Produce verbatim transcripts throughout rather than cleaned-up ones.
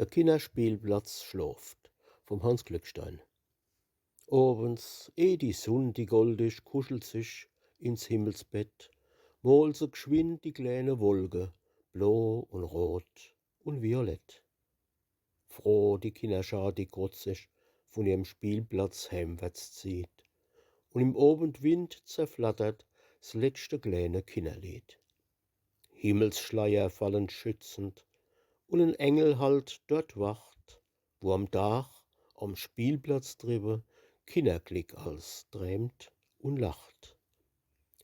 Der Kinnerspielplatz schlooft, vum Hanns Glückstein. Owends, eh die Sunn, die goldig, kuschelt sich ins Himmelsbett, molt se gschwind die kläne Wolke, blo un rot un violett. Froh die Kinnerschar, die grot sich vun ihrem Spielplatz heimwärts zieht, un im Owendwind zerflattert s letschte kläne Kinnerlied. Himmelsschleier fallen schützend, un en Engel halt dort Wacht, wo am Dach, am Spielplatz driwwe, Kinnerglick als drämt un lacht.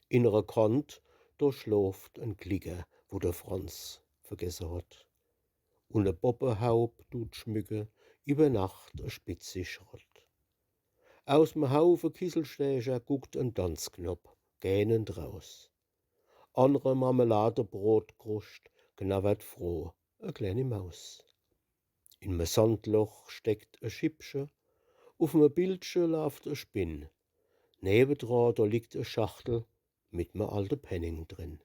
In re Kant, do schlooft en Glicker, wo de Franz vergesse hot. Un e Bobbehaub dut schmücke iwwer Nacht e spitzig Schrott. Aus me Haufe Kisselstecher guckt en Danzknopp gähnend raus. An re Marmeladebrotkruscht knawwert froh e kläni Maus. In me Sandloch steckt e Schippche, uf me Bildche laaft e Spinn. Newedra, do liegt e Schachtel mit me alte Penning drin.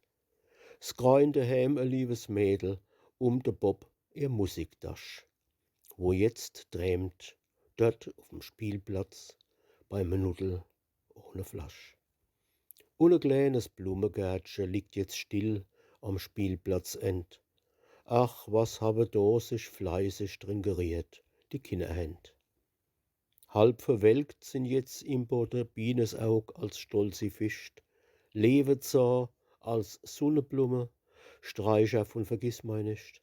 S greint deheem e liewes Mädel um de Bobb ihr Musiktasch, wo jetzt drämt dort uf'm Spielplatz bei me Nuddel ohne Flasch. Un e klänes Blummegärtche liegt jetzt still am Spielplatzend. Ach, was hawe do sich fleißig drin geriehrt die Kinnerhänd. Halb verwelkt sin jetzt im Bodde Bienesaug als stolzi Fischt, Lewezah als Sunneblumme, Streicher vun Vergissmeinnicht.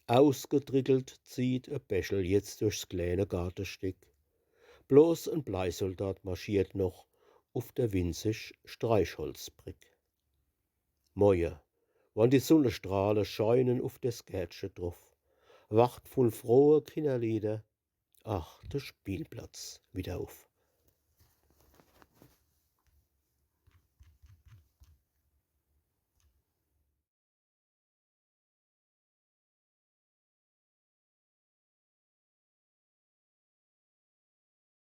Ausgedrickelt zieht e Bächel jetzt durchs kläne Gartestick. Bloß en Bleisoldat marschiert noch uf der winzig Streichholzbrick. Moie, wann die Sunnestrahle scheinen uf des Gärtche druff, wacht vun frohe Kinnerlieder, ach, de Spielplatz wieder uf.